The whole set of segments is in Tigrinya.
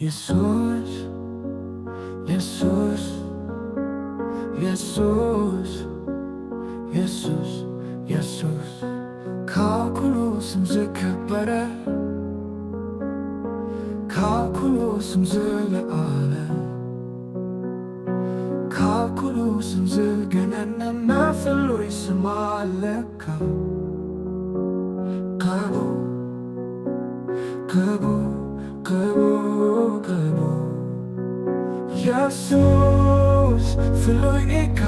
የሱስ፣ የሱስ፣ የሱስ፣ የሱስ፣ የሱስ፣ ካብ ኩሉ ስም ዝከበረ፣ ካብ ኩሉ ስም ዝለዓለ፣ ካብ ኩሉ ስም ዝገነነ ፍሉይ ስም ኣለካ። ክቡር፣ ክቡር፣ ክቡር፣ ክቡር የሱስ ፍሉይ ኢኻ።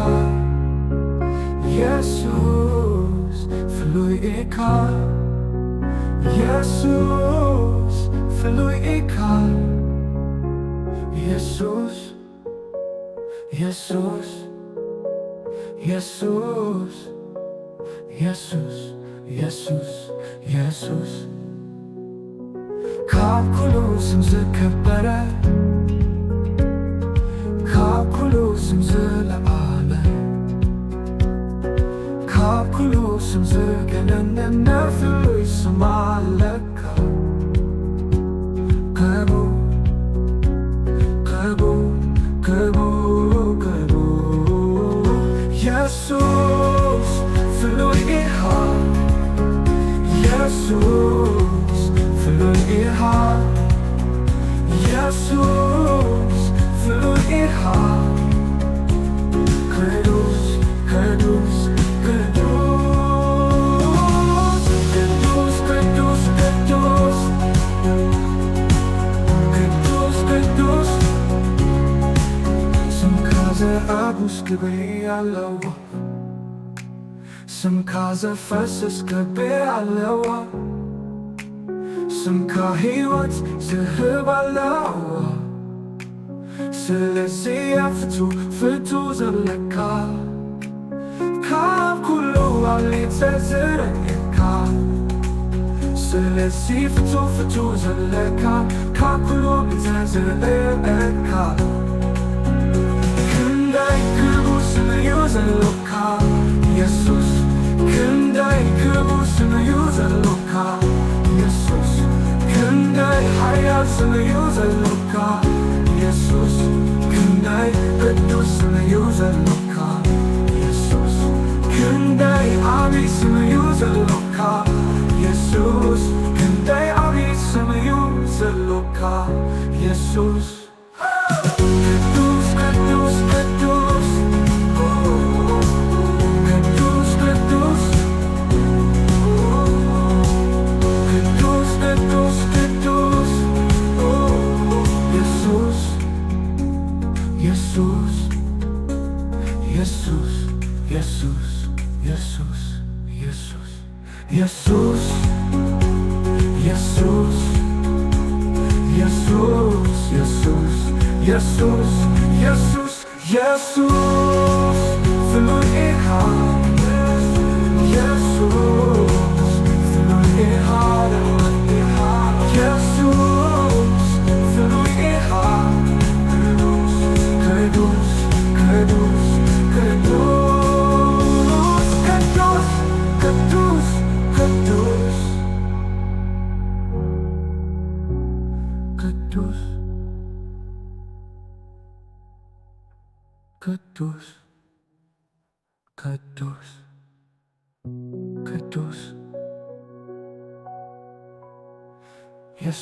የሱስ ፍሉይ ኢኻ። የሱስ ፍሉይ ኢኻ። የሱስ፣ የሱስ፣ የሱስ፣ የሱስ፣ የሱስ፣ የሱስ፣ ካብ ኩሉ ስም ዝከበረ፣ ካብ ኩሉ ስም ዝለዓለ፣ ካብ ኩሉ ስም ዝገነነ ፍሉይ ስም ኣለካ። ክቡር፣ ክቡር፣ ክቡር፣ ክቡር የሱስ ፍሉይ ኢኻ። የሱስ ፍሉይ ኢኻ። የሱስ ፍሉይ ኢኻ። ቅዱስ፣ ቅዱስ፣ ቅዱስ፣ ቅዱስ፣ ቅዱስ፣ ቅዱስ፣ ቅዱስ፣ ቅዱስ፣ ስምካ ዘዐጉስ ክብሪ ኣለዎ። ስምካ ዘፈስስ ክብሪ ኣለዎ። ስምካ ህይወት ዝህብ ኣለዎ። ስለዚ ፍቱ፣ ፍቱ ዘለካ፣ ካብ ኩሉ ኣብሊጸ ዝረኤካ፣ ስለዚ ፍቱ፣ ፍቱ ዘለካ፣ ካብ ኩሉ ኣብሊጸ ዝረኤካ፣ ክንደይ ክቡር ስም እዩ ዘሎካ የሱስ፣ ክንደይ ክቡር ስም እዩ ዘሎካ የሱስ፣ ክንደይ ሓያል ስም እዩ ዘሎካ የሱስ፣ ክንደይ ቅዱስ ስም እዩ ዘሎካ የሱስ፣ ክንደይ ዓቢ ስም እዩ ዘሎካ የሱስ፣ ክንደይ ዓቢ ስም እዩ ዘሎካ የሱስ። ቅዱስ፣ ቅዱስ፣ ቅዱስ፣ ቅዱስ፣ ቅዱስ፣ ቅዱስ፣ ቅዱስ፣ ቅዱስ፣ የሱስ፣ የሱስ፣ የሱስ፣ የሱስ፣ የሱስ፣ የሱስ። የሱስ፣ የሱስ፣ የሱስ፣ የሱስ፣ የሱስ፣ የሱስ፣ የሱስ ፍሉይ ኢኻ። የሱስ ፍሉይ ኢኻ። የሱስ ፍሉይ ኢኻ። ቅዱስ፣ ቅዱስ፣ ቅዱስ፣ ቅዱስ፣ ቅዱስ፣ ቅዱስ፣ ቅዱስ፣ ቅዱስ፣ ቅዱስ፣ ቅዱስ፣ የሱስ።